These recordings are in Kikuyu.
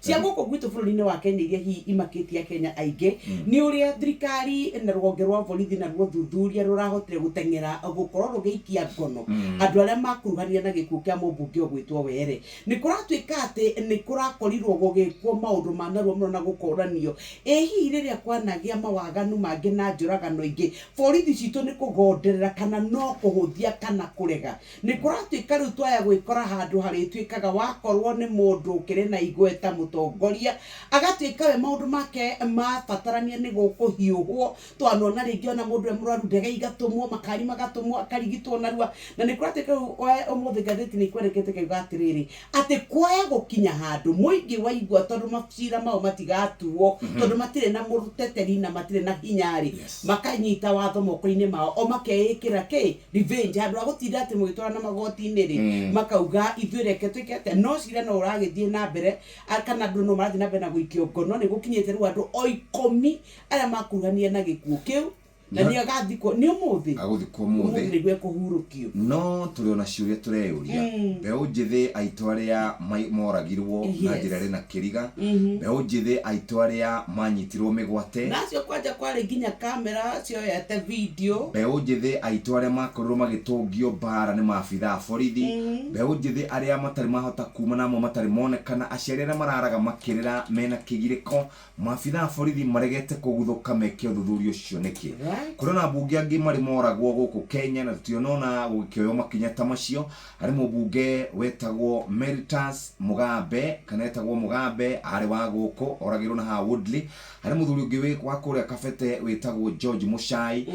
Cia gũkũ gwitũ bũrũri-inĩ wa Kenya iria hihi imakĩtie Akenya aingĩ nĩ ũrĩa thirikari na rũhonge rwa borithi na ruo thuthuria rũrahotire gũteng'era gũkorwo rũgĩikia ngono andũ arĩa makuruhanire na gĩkuũ kĩa mũmbunge ũgwĩtwo Were. Nĩ kũratuĩka atĩ nĩ kũrakorirwo gũgĩkwo maũndũ ma narua mũno na gũkoranio ĩ hihi rĩrĩa kwanagĩa mawaganu mangĩ na njũragano ingĩ, borithi citũ nĩ kũgonderera kana no kũhũthia kana kũrega. Nĩ kũratuĩka rĩu twaya gwĩkora handũ harĩtuĩkaga wakorwo nĩ mũndũ ũkĩrĩ na igweta mũtongoria, agatuĩka we maũndũ make mabatarania nĩ gũkũhiũhwo, twanona rĩngĩ ona mũndũ e mũrwaru ndege igatũmwo, makari magatũmwo akarigitwo narua, na nĩ kũratuĩka rĩu ũmũthĩ ngathĩti nĩ kwandĩkĩte ĩkauga atĩrĩrĩ, atĩ kwaya gũkinya handũ mũingĩ waigua tondũ macira mao matigatuo tondũ matirĩ na mũteteri na matirĩ na hinya rĩ, makanyita watho moko-inĩ mao o makeĩkĩra kĩ revenge handũ ha gũtinda atĩ mũgĩtwarana magoti-inĩ rĩ, makauga ithuĩ reke twĩke atĩa. No cira no ũragĩthiĩ na mbere kana andũ no marathiĩ na mbere na gũikio ngono. Nĩ gũkinyĩte rĩu andũ o 10 arĩa makuruhanire na gĩkuũ kĩu, na nĩ agathikwo nĩ ũmũthĩ. Agũthikwo ũmũthĩ. Ũmũthĩ nĩguo ekũhurũkio. No tũrĩ ona ciũria tũreyũria. Mbeũ njĩthĩ aitũ arĩa moragirwo na njĩra ĩrĩ na kĩriga, mbeũ njĩthĩ aitũ arĩa manyitirwo mĩgwate, Na acio kwanja kwarĩ nginya kamera cioete video. Mbeũ njĩthĩ aitũ arĩa makorirwo magĩtũngio mbara nĩ maabithaa a borithi, mbeũ njĩthĩ arĩa matarĩ mahota kuma na amwe matarĩ monekana, aciari arĩa mararaga makĩrĩra mena kĩgirĩko, maabithaa a borithi maregete kũguthũka meke ũthuthuria ũcio nĩkĩ? Kũrĩ ona ambunge angĩ marĩ moragwo gũkũ Kenya na tũtionona gũgĩkĩoywo makinya ta macio. Harĩ mũmbunge wetagwo Meritus Mugambe kana etagwo Mugambe, arĩ wa gũkũ, oragĩrwo na haha Woodley. Harĩ mũthuri ũngĩ wĩ wa kũrĩa Kabete wĩtagwo George Muchai.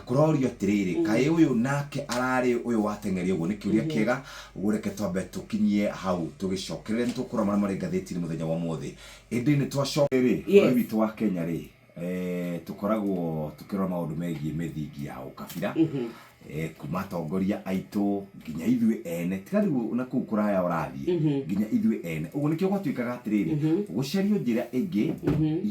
Kũrorio atĩrĩrĩ, kaĩ ũyũ nake ararĩ ũyũ wateng'eria ũguo? Nĩ kĩũria kĩega. Ũguo reke twambe tũkinyie hau tũgĩcokerere nĩ tũkũrora marĩa marĩ ngathĩti-inĩ mũthenya wa ũmũthĩ. Ĩndĩ nĩ twacoka rĩ, bũrũri witũ wa Kenya rĩ, tũkoragwo tũkĩrora maũndũ megiĩ mĩthingi ya ũkabira, kuma atongoria aitũ nginya ithuĩ ene, tiga rĩu na kũu kũraya ũrathiĩ, nginya ithuĩ ene. Ũguo nĩkĩo gwatuĩkaga atĩrĩrĩ, gũcario njĩra ĩngĩ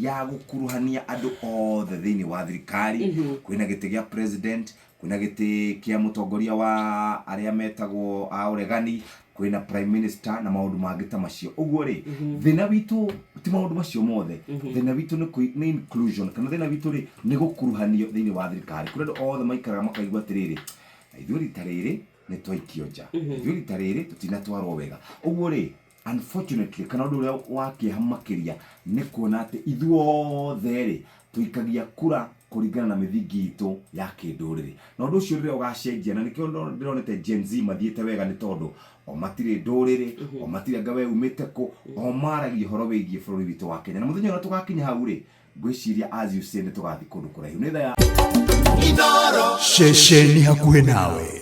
ya gũkuruhania andũ othe thĩinĩ wa thirikari. Kwĩna gĩtĩ gĩa president, kwĩna gĩtĩ kĩa mũtongoria wa arĩa metagwo a ũregani, kwĩna prime minister na maũndũ mangĩ ta macio. Ũguo rĩ, thĩna witũ ti maũndũ macio mothe. Thĩna witũ nĩ inclusion, kana thĩna witũ rĩ nĩ gũkuruhanio thĩinĩ wa thirikari, kũrĩa andũ othe maikaraga makaigua atĩrĩrĩ, ithuĩ rita rĩrĩ nĩ twaikio nja, ithuĩ rita rĩrĩ tũtinatwarwo wega. Ũguo rĩ, unfortunately, kana ũndũ ũrĩa wa kĩeha makĩria nĩ kuona atĩ ithuothe rĩ tũikagia kura kũringana na mĩthingi itũ ya kĩndũrĩrĩ, na ũndũ ũcio rĩrĩa ũgacenjia, na nĩkĩo ndĩronete Gen Z mathiĩte wega, nĩ tondũ o matirĩ ndũrĩrĩ, o matirĩ anga we umĩte kũ, o maragia ũhoro wĩgiĩ bũrũri witũ wa Kenya. Na mũthenya ũrĩa tũgakinya hau rĩ, ngwĩciria, as you say, nĩ tũgathiĩ kũndũ kũraihu. Nĩ thaa ya Ceceni hakuhĩ nawe.